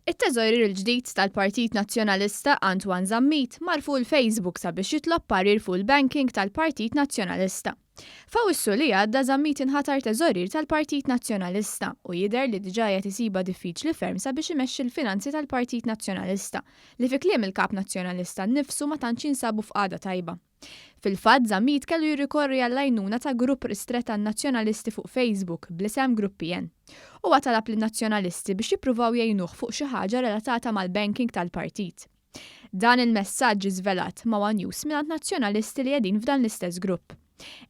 It-Teżorier il-ġdid tal-Partit Nazzjonalista Antoine Zammit mar fuq il-Facebook sabiex jitlob parir fuq il-banking tal-Partit Nazzjonalista. F'Awwissu li għadda Zammit inħatar Teżorier tal-Partit Nazzjonalista u jidher li diġà qiegħed isibha diffiċli ferm sabiex imexxi l-finanzi tal-Partit Nazzjonalista li fi kliem il-Kap Nazzjonalista nnifsu ma tantx jinsabu f'qagħda tajba. Fil-fatt, Zammit kellu jirrikorri għall-għajnuna ta' grupp ristrett għan-Nazzjonalisti fuq Facebook bl-isem Grupp PN. Huwa talab lin-Nazzjonalisti biex jippruvaw jgħinuh fuq xi ħaġa relatata mal-banking tal-partit. Dan il-messaġġ ġie żvelat ma' one News mingħand Nazzjonalisti li qegħdin f'dan l-istess grupp.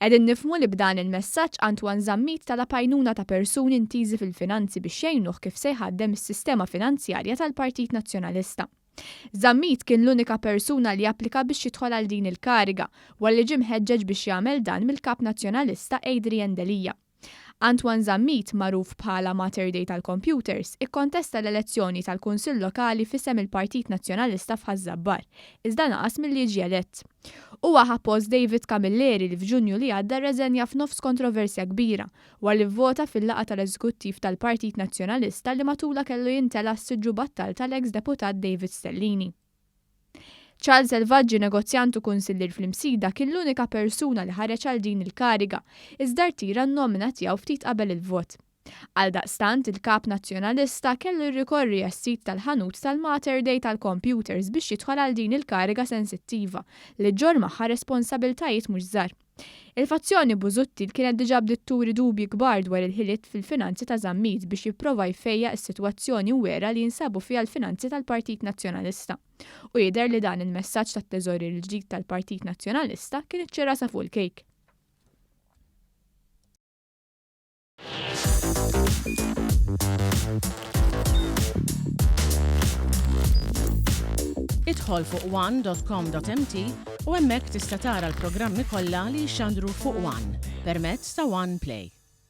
Qegħdin nifhmu li b'dan il-messaġġ Antoine Zammit talab għajnuna ta' persuni intiżi fil-finanzi biex jgħinuh kif se jħaddem is-sistema finanzjarja tal-Partit Nazzjonalista. Zammit kien l-unika persuna li applika biex jidħol għal din il-kariga, wara li ġie mħeġġeġ biex jagħmel dan mill-Kap Nazzjonalista Adrian Delia. Antoine Zammit, magħruf bħala Mater Dei tal-Computers, ikkontesta l-elezzjoni tal-Kunsill Lokali f'isem il-Partit Nazzjonalista f'Ħaż-Żabbar, iżda naqas milli jiġi elett. Huwa ħa post David Camilleri li f'Ġunju li għadda rreżenja f'nofs kontroversja kbira wara li vvota fil-laqgħa tal-Eżekuttiv tal-Partit Nazzjonalista li matulha kellu jintela' s-siġġu battal tal-eks Deputat David Stellini. Charles Selvaggi, negozjant u kunsillier fl-Imsida, kien l-unika persuna li ħareġ għal din il-kariga, iżda rtira n-nomina tiegħu ftit qabel il-vot. Għaldaqstant, il-Kap Nazzjonalista kellu jirrikorri għas-sid tal-ħanut tal-Mater Dei tal-kompjuters biex jidħol għal din il-kariga sensittiva li ġġorr magħha responsabiltajiet mhux żgħar. Il-fazzjoni Busuttil kienet diġà bdiet turi dubji kbar dwar il-ħiliet fil-finanzi ta' Zammit biex jipprova jfejjaq is-sitwazzjoni mwiegħra li jinsabu fiha l-finanzi tal-Partit Nazzjonalista. U jidher li dan il-messaġġ tat-Teżorier il-ġdid tal-Partit Nazzjonalista kien iċ-ċirasa fuq il-kejk. Idħol fuq one.com.mt u hemmhekk tista' tara l-programmi kollha li jixxandru fuq One permezz ta' One Play.